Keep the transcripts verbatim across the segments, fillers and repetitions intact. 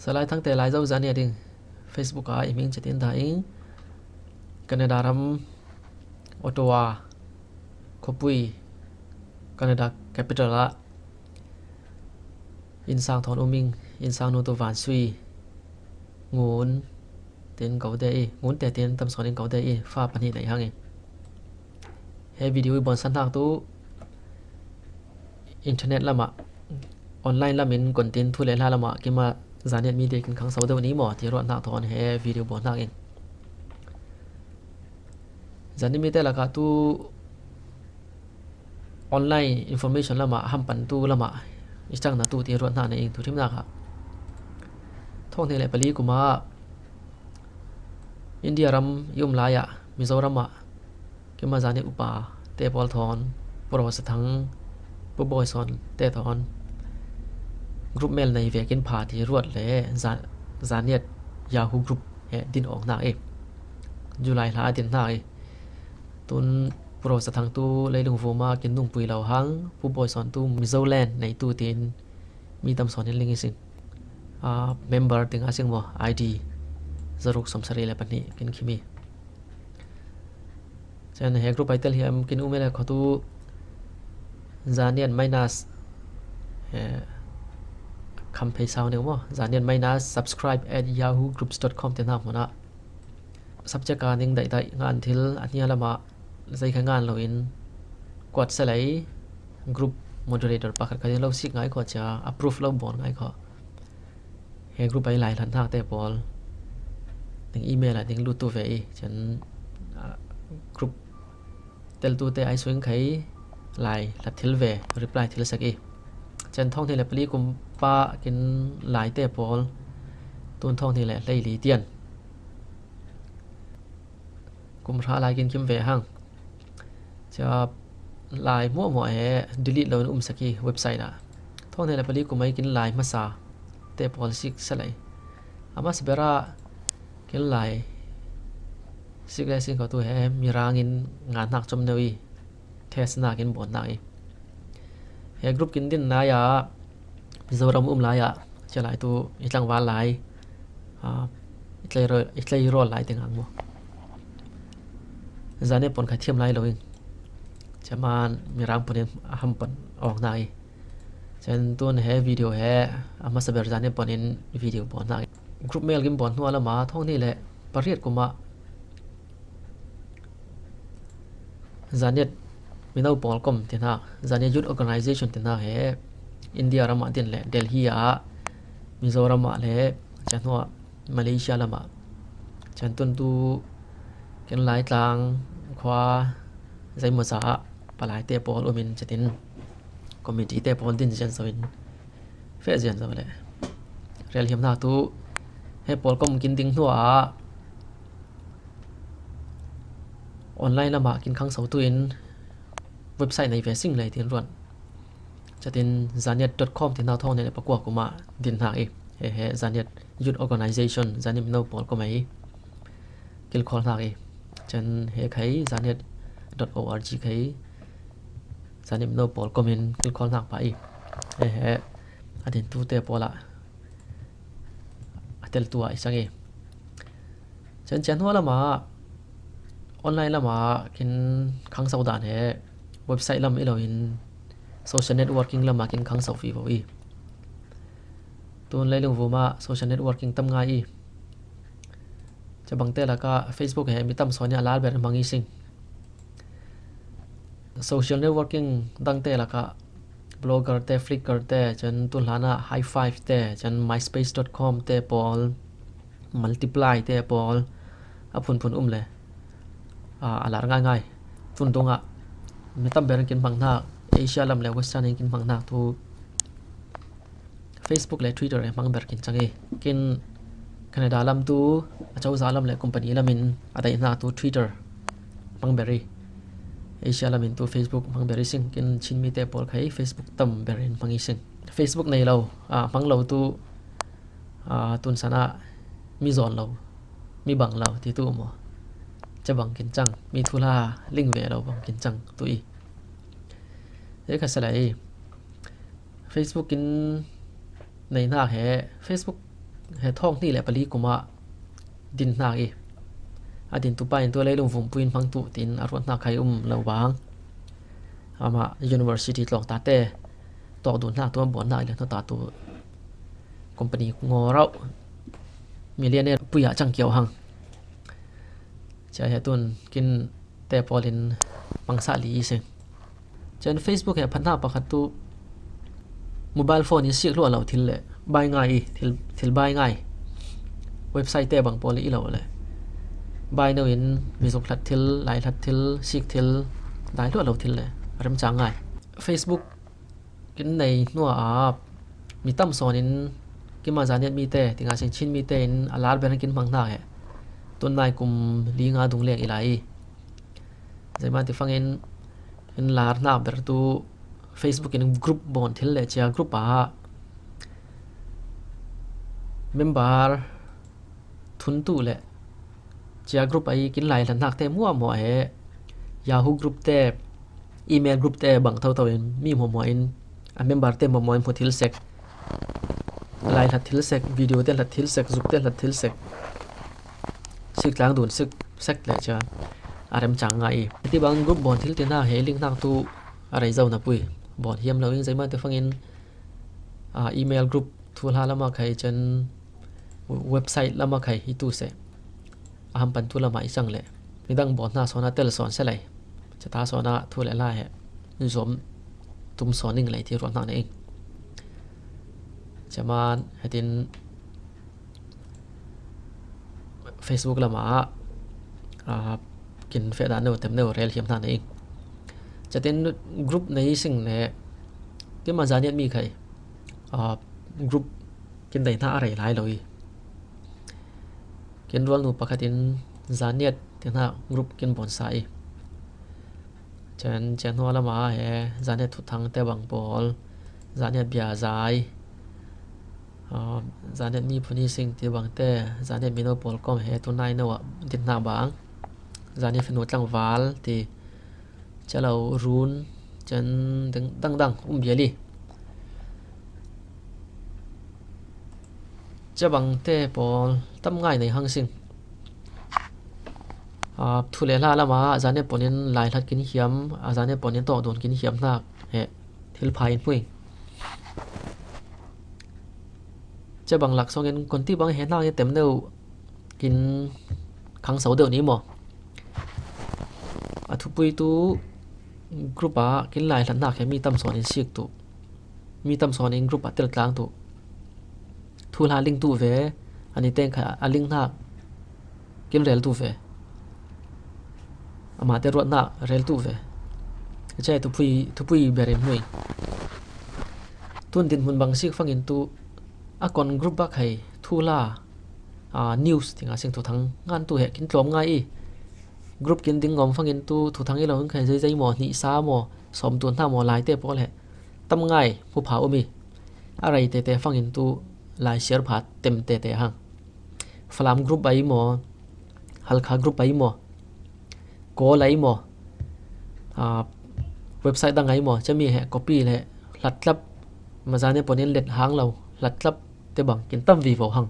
Talai Thangte Laizau Zaniat ing. Facebook ah i hming cetin ta ing. Canada ram Ottawa khuapui, Canada capital ah innsang thawn um ing. Innsang nu tu Vansui Ngun tin ko de i, Ngun te tin tam sawn in ko de i, fa pahnih nei hang i. He video i bawn san hnak tu internet lamah, online lamin kon tin thu le hla lamah kima Zaniat mite kin khangso deuh ni maw ti ruat hnak thawn he video bawn hnak in. Zaniat mite lakah tu online information lamah, hampan tu lamah i cang na tu ti ruat hnak na ing. Thu thimnak ah thawng hnih le pali kum ah India ram i um lai ah, Mizoram ah kima Zaniat upa te pawl thawn, Pu Ro Sa Thang, Pu Bawi Sawn te thawn group mail nei vekin pha ti ruat le Za-, Zaniat Yahoo group he din awng hnak i, July hla a din hnak i. Tun Pu Ro Sa Thang tu Leilung vum ah kin nungpui lo hang, Pu Bawi Sawn tu Mizoland nei tu tin mi tam sawn in ling i sing. Ah, member ting a sing maw, I D zaruk sawmsarih le pahnih kin khim i. Cun he group ai tel hiam kin um i le khuatu Zaniat minus, eh, kham phei sau ning maw, Zaniat minus subscribe at yahoo groups dot com te hna hmun ah subject a ning daihdaih ngan thil a hnia lamah zei kha ngan loin kuat selei group moderator pakhat kha ding lo sik ngai khawh cia, approve lo bawn ngai khawh. He group ai lai hlat hnak te pawl ning email ah ning lut tu ve i, cun, ah, group teltu te ai suing khai lai hlat thil ve, reply thil sek i. Cun thawng hnih le pali kum pah kin lai te pawl tun thawng hnih le hleili tian kum hra lai kin khim ve hang. Cia lai hmuahhmuah he delete lo in um sek i website ah. Thawng hnih le pali kum ai kin lai hmasa te pawl sik selei. A hmasa ber ah kin lai sik le sik ko tu he Mirang in ngan hnak com neu i test hnak in bawn hnak i. He group kin din lai ah, Mizoram um lai ah, cia lai tu i tlangval lai, ah, i tlei rawl, i tlei rawl lai te ngang maw. Zaniat pon kha thiam lai lo in, cia man Mirang pon in a ham pon awng hnak i. Cun tun he video he a hmasa ber Zaniat pon in video bawn hnak i. Group mail kin bawn hnuah lamah thawng hnih le pariat kum ah Zaniat mino pawl kom ti hna, Zaniat Youth Organization ti hna he India ram ah din le Delhi ah, Mizoram ah le, cia hnuah Malaysia lam ah, cun tun tu kin Laitlang khua zeimawza ah palai te pawl um in cetin committee te pawl din zian zo in feh zian zo le rel hiam hna tu he pawl kom kin ding hnuah online lamah kin khangso tu in website nei ve sing lei tin ruat. Cetin zaniat dot com ti hna thawng hnih le pakua kum ah din hna i, he, he Zaniat Youth Organization, Zaniat mino pawl kom ei kilkhawl hna i. Cun he khai zaniat dot org khai zaniat mino pawl kom in kilkhawl hna pah i. He, he a din tu te pawl ah a teltu ah i cang i. Cun cia hnuah lam ah, online lam ah kin khangso dan he website lam i lo in social networking lam ah kin khangso vivo i. Tun leilung vum ah social networking tam ngai i. Cabang te lakah Facebook he mi tam sawn i a lal ber hmang i sing. Social networking dang te lakah Blogger te, Flickr te, cun tun hlan ah High Five te, cun myspace dot com te pawl, Multiply te pawl a phunphun um le, aa, a lar ngaingai. Tun dong ah mi tam ber in kin hmang hna, Asia lam le Western in kin hmang hna tu Facebook le Twitter he hmang ber kin cang i. Kin Canada lam tu a cozah lam le company lam in a daih hna tu Twitter hmang ber i. Asia lam in tu Facebook hmang ber i sing. Kin Chin mi te pawl khai Facebook tam ber in hmang i sing. Facebook nei lo, aa, hmang lo tu, aa, tun san ah mi zawn lo, mi bang lo ti tu maw? Cabang kin cang, mi thuhla ling ve lo bang kin cang tu i. He kha salai i. Facebook in nei hna he, Facebook he thawng hnih le pali kumah din hnak i, a dintu pa in tu leilung vumpuin hmang tu tin a ruat hnak khai um lo vang. Amah university tlawng ta te tawk dun hnak tu a buan hnak le hnu ta tu company ngaw rauh millionaire pui ah cang kiau hang. Cia he tun kin te pawl in pangsa li i seng. Cian Facebook he phatna pakhat tu mobile phone in sik hlua lo thil le bai ngai i, thil, thil bai ngai. Website te bang pawl i lo le bai no in mizuk hlat thil, lai hlat thil, sik thil, dai hlua lo thil le remcang ngai. Facebook kin nei hnuah mi tam sawn in kima Zaniat mi te, tinga sin Chin mi te in a lar ber kin hmang hna he. Tun nai kum li nga dung leng i lai i. Zeima ti fangin in lar hna ber tu Facebook in group bawn thil le cia group ah member thun tu le cia group ai kin lai hlat hnak te muah muah he Yahoo group te, email group te bang tho tho in mi muah muah in a member te muah muah in hmu thil sek, lai hlat thil sek, video te hlat thil sek, zuk te hlat thil sek, sik tlang dun sek, sek le cia a remcang ngai i. Ti bang group bawn thil ti hna he link hnak tu a rei zo na pui. Bawn hiam lo in zeima ti fangin, ah, email group thu hla lama khai cian website lama khai hi tu seh. A hampan tu lama i cang le midang bawn hna sawn a tel sawn se lai. Cata sawn a thu le hla he zuam tum sawn ning lai ti ruat hna na ing. Cia man hetin Facebook lama ah, ah, kin feh dan no tem no rel hiam hna na ing. Ciatin group nei sing le kima Zaniat mi khai, ah, group kin dei hna a rei lai lo i. Kin rual nu pakhat in Zaniat ti hna group kin bawn sa i. Cian, cian hnuah lama he Zaniat thuthang te bang pawl, Zaniat bia zai, ah, Zaniat mi phuni sing ti bang te, Zaniat mino pawl kom he tu nai no ah din hna bang, Zaniat finu tlangval ti, cia lo run, cian dang, dang dang um bial i. Cia bang te pawl tam ngai nei hang sing. Ah, thu le hla lama Zaniat pawn in lai hlat kin hiam, a Zaniat pawn in tawk dun kin hiam hnak he thil pha in hmui. Cia bang lak sawng in kon ti bang he hnak in tem no kin khang so deuh ni maw? A thupui tu group ah kin lai hlat hnak he mi tam sawn in sik tu, mi tam sawn in group ah tel tlang tu. Thu hla ling tu ve, ani teng kha a ling hnak kin rel tu ve. Amah te ruat hnak rel tu ve. Cia thupui, thupui ber in hmui. Tun din hmun bang sik fangin tu a kon group bak hai thu hla, ah, news tinga sing thuthang ngan tu he kin tlawm ngai i. Group kin ding ngawm fangin tu thuthang i lo in khai zeizei maw, hnihsa maw, sawm tu hna maw, lai te pawl he tam ngai hmu pha um i. A rei tete fangin tu lai siar pha tem tete hang. Falam group ai maw, Halkha group ai maw, Kawl ai maw, ah, website dang ai maw, cami he copy le hlat tlap, ma Zaniat pawn in let hang lo hlat tlap te bang kin tam vivo hang.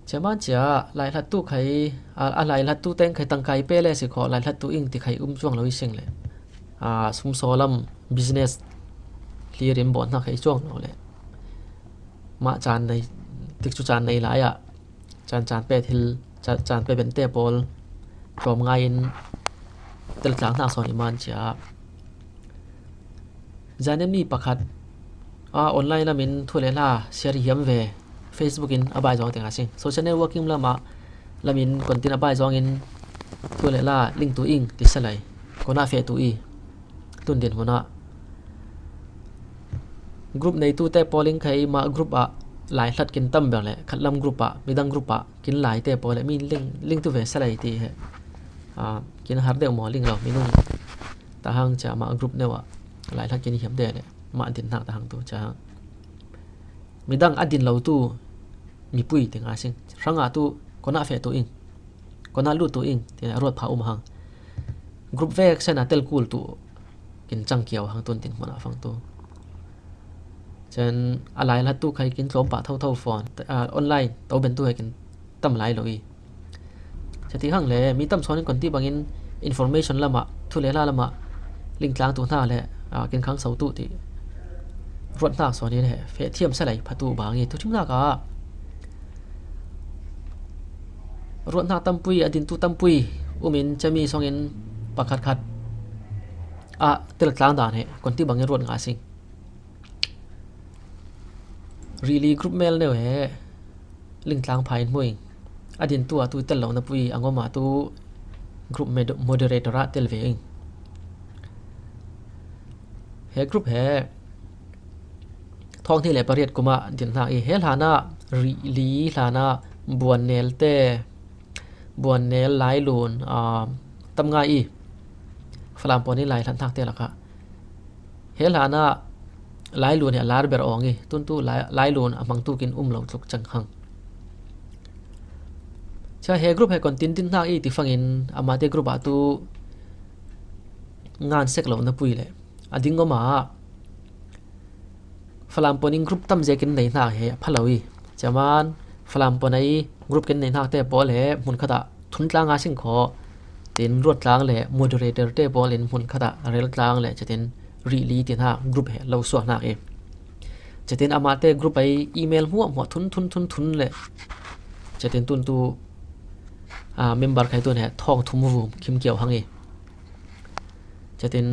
Cia man cia lai hlat tu khai, a, a lai hlat tu teng khai tangkai pe le si kho, lai hlat tu ing ti khai um cuang lo i sing le, a, sum saw lam business hlir in bawn hna khai cuang lo le, mah caan nei, tikcu caan nei lai ah caan, caan pe thil, caan, caan pe bente pawl tlawm ngai in tel tlang hna sawn i man cia. Zaniat mi pakhat a online lam in thu le hla siar hiam ve, Facebook in a bai zawng tinga sing. Social networking lam ah lam in kontin a bai zawng in thu le hla ling tu ing ti sa lai. Kona feh tu i tun din hmun ah group nei tu te pawl in khai mah group ah lai hlat kin tam ber le khat lam group ah midang group ah kin lai te pawl le mi ling, ling tu ve sa lai ti he. Ah, kin har deuh maw ling lo minung ta hang cia mah group neu ah lai hlat kin hiam de le mah din hnak ta hang tu cia midang a din lo tu mipui tinga sing. Hrang ah tu kona feh tu ing, kona lut tu ing ti a ruat pha um hang. Group vek sen a tel kul tu kin cang kiau hang tun din hmun ah fang tu. Chan a lai hlattu khai kin tlawm pah thotho phone, ah, online to bentu he kin tam lai lo i. Chati hang le, mi tam sawn in kon ti bangin information lama, thu le hla lama, lingtlang tu hna le, ah, kin khang so tu ti. Ruat hna sawn in he, fe thiam sa lai phatu bang i, tu thim hna ka. Ruat hna tampui, a din tu tampui, um in chami song in pakhat khat. Ah, tel tlang dan he, kon ti bangin ruat nga sing. Rili group mel neu he lingtlang pha in hmu ing. A din tu a tu tel lo na pui a ngom a tu group med-, moderator a tel ve ing. He group he thawng hnih le pariat kuma din hna i he hlana rili hlana buan nel te buan nel lailun, ah, tam ngai i Falam pawh ni lai hlat hnak te lakah. He hlana lailun he a lar ber awng i, tuntu lai, lailun a hmang tukin um lo tluk cang hang. Chia he group he kon tin din hnak i ti fangin amate group ah tu ngan sek lo na pui le. A ding ngom ah Falam pawh in group tam zekin nei hna he a pha lo i. Chaman Falam pawh nei group kin nei hnak te pawl he hmun khat ah thun tlang a sing khaw. Tin ruat tlang le moderator te pawl in hmun khat ah rel tlang le chatin rili ti hna group he lo suak hnak i. Chatin amate group ai email hmuah hmuah thun thun thun thun le chatin tuntu, ah, member khai tun he thawng thum vum khim kiau hang i. Chatin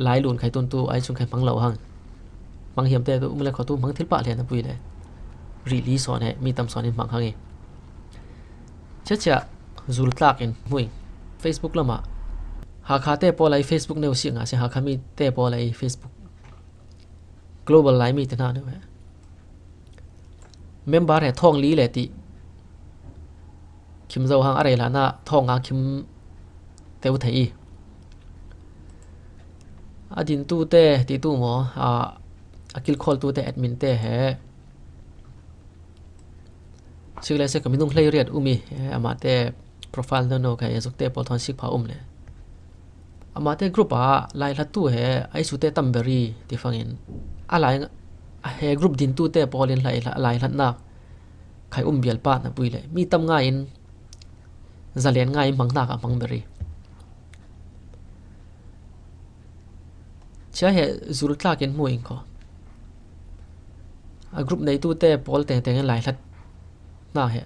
lailun khai tuntu ai chung khai hmang lo hang. Hmang hiam te tu um le khaw tu hmang thil pah lian a pui le. Rili sawn he, mi tam sawn in hmang hang i. Chia chia zul tlak in hmu i. Facebook lamah. Hakha te pawl ai Facebook neu si nga si Hakha mi te pawl ai Facebook. Global Laimi te hna neu he. Member he thawng li le ti. Khim zo hang a rei hlan ah thawng a khim teu thei i. A din tu te ti tu maw, a, a kilkhawl tu te admin te he. Sik le sik ka minung hlei riat um i, he, amate profile no no ka e zuk te pawl thawn sik pha um le. Amate group a lai hlat tu he, ai su te tam beri ti fangin. A lai, a he group din tu te pawl in lai, lai hlat nak. Khai um bial pah na pui le. Mi tam ngai in, zalen ngai in hmang hna ka hmang beri. Chia he zul tlak in hmu ing kho. A group nei tu te pawl teng teng in lai hlat hna he.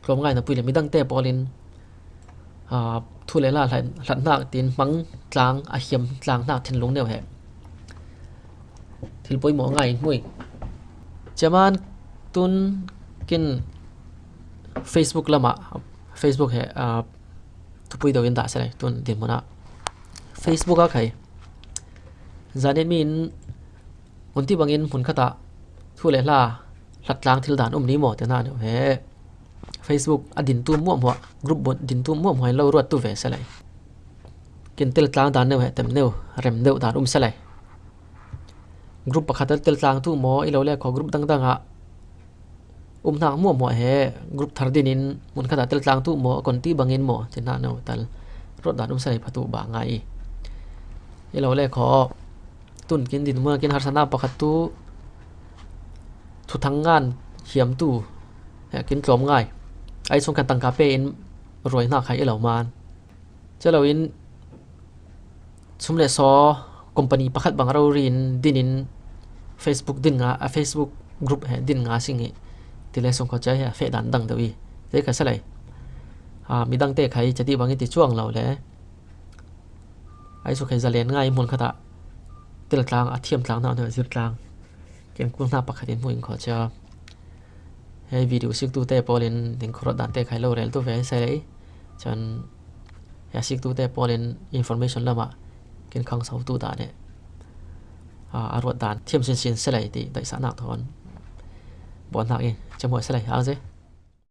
Tlawm ngai na pui le midang te pawl in, ah, thu le hla hlat, hlat hnak tin hmang tlang, a hiam tlang hnak thinlung neu he. Thil pawimawh ngai in hmu i. Chaman tun kin Facebook lamah, Facebook he, ah, thupui deuh in dah si lai, tun dinhmun ah. Facebook ah khai. Zanet mi in Hun ti bangin hmun khat ah thu le hla hlat tlang thil dan um ni maw ti hna neu he. Facebook a din tu muahmuah, group bun din tu muahmuah in lo ruat tu ve si lai. Kin tel tlang dan neu he tem neu, rem neu dan um si lai. Group pakhat ah tel tlang tu maw, i lo le khaw group dangdang ah um hnak muahmuah he group thar din in hmun khat ah tel tlang tu maw, a kon ti bangin maw ti hna neu tal ruat dan um si lai phatu ba ngai i. I lo le khaw Tun kin dinhmun ah kin harsatnak pakhat tu thuthang ngan hiam tu, he, kin tlawm ngai. Ai chung khan tangka pe in ruai hna khai i lo man. Calo in sum le saw company pakhat bang rori in din in Facebook din nga, a Facebook group he din nga sing hi. Ti le sung kho cia he, a feh dan dang deuh i. Zei kha salai. A, midang te khai cati bang i ti cuang lo le. Ai su khai zalen ngai hmun khat ah tel tlang, a thiam tlang hna, hna zir tlang. Ken kul hna pakhat in hmu in kho cia. Hei video siktu te pawl in ding khawruat dan te khai lo rel tu ve se lei. Chan hei siktu te pawl in information lamah ken khang so tu dan e. A, a ruat dan thiam sinsin se lei ti daihsahnak thawn. Buan hnak i, cam huai se lei, ang ze.